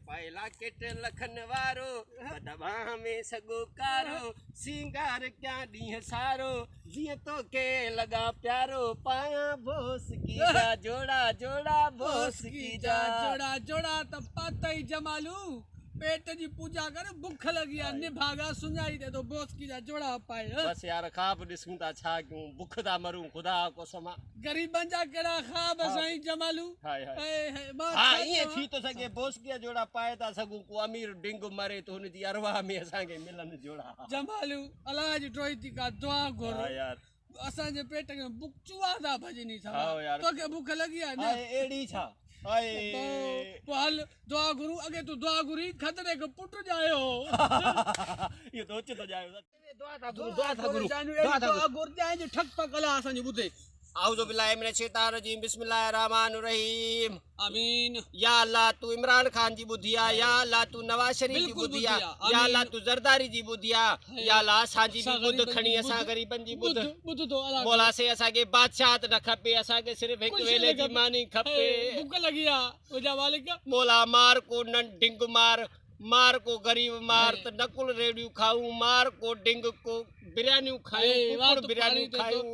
پائي لاڪيٽ لکن وارو، ٻڌ ٻانهن ۾ سڳو ڪارو، سينگار ڪيان ڏينهن سارو، جيئن توکي لڳان پيارو، پايان بوسڪي جا جوڙا جوڙا بوسڪي جا جوڙا جوڙا ته پاتئي جمالو، پيٽ جي پوڄا ڪر، بک لڳي آ نڀاڳا، سڃائي تي ٿو بوسڪي جا جوڙا پائي. بس يار خواب ڏسون ٿا ڇا ڪيون، بک ٿا مرون خدا قسم آ. غريبن جا ڪهڙا خواب سائين جمالو. هائي هائي ها ائين ٿي ٿو سگهي بوسڪي جا جوڙا پائي ٿا سگهون، ڪو امير ڊنگ مري ته هن جي ارواح ۾ اسان کي ملن جوڙا. جمالو الله جي ڊوئي ٿي ڪا دعا گهر. ها يار. اسان جي پيٽ کي بک چوها ٿا ڀڄني ها يار. توکي بک لڳي آ نه؟ هائي اهڙي ڇا. هائي. پوء هل دعا گهرون. اڳي تون دعا گهري کدڙي کي پٽ ڄايو هو. اهو ته اوچتو ڄايو. دعا ٿا گهرون دعا ٿا گهرون دعا ٿا گهرون جنهن جي ٺڪ پڪ الله اسان جي ٻڌي. اعوذ بالله من الشيطان الرجيم بسم الله الرحمن الرحيم. آمين. يا الله تون عمران خان جي ٻڌي آ، يا الله تون نواز شريف جي ٻڌي آ، يا الله تون زرداري جي ٻڌي آ، يا الله اسان جي به ٻڌ کڻي اسان غريبن جي ٻڌ. مولا سائين اسان کي بادشاهت نه کپي، اسان کي صرف هڪ ويلي جي ماني کپي. بک لڳي آ منهنجا مالڪ. مولا مار ڪو نه ڊنگ مار، مار ڪو غريب مار ته نقل ريڙهيون کائون، مار ڪو ڊنگ ڪو بريانيون کايون، ڪڪڙ بريانيون کايون.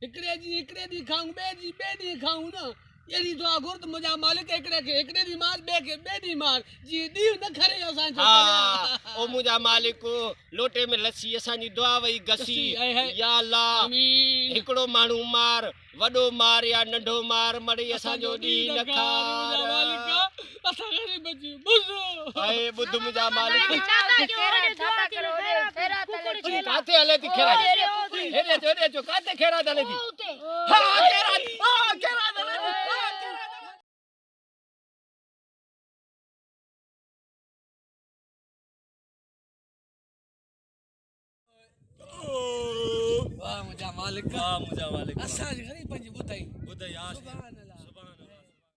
هڪڙي جي هڪڙي ڏينهن کائون، ٻئي جي ٻئي ڏينهن کائون نه. اهڙي دعا گهر ته منهنجا مالڪ هڪڙي کي هڪڙي ڏينهن مار، ٻئي کي ٻئي ڏينهن مار، جيئن ڏينهن نه کري اسان جو. ها او منهنجا مالڪ، لوٽي ۾ لسي اسان جي دعا وئي گسي. يا الله هڪڙو ماڻهو مار، وڏو مار يا ننڍو مار، مڙئي اسان جو ڏينهن نه کار. اي ٻڌ منهنجا مالڪ. ڪاٿي هلي ٿي خيرات؟ هيڏي اچو هيڏي اچو، ڪاٿي خيرات هلي ٿي؟ ها خيرات، ها خيرات هلي ٿي، ها خيرات. واه منهنجا مالڪ، واه منهنجا مالڪ، اسان جي غريبن جي ٻڌئي، ٻڌئي. سبحان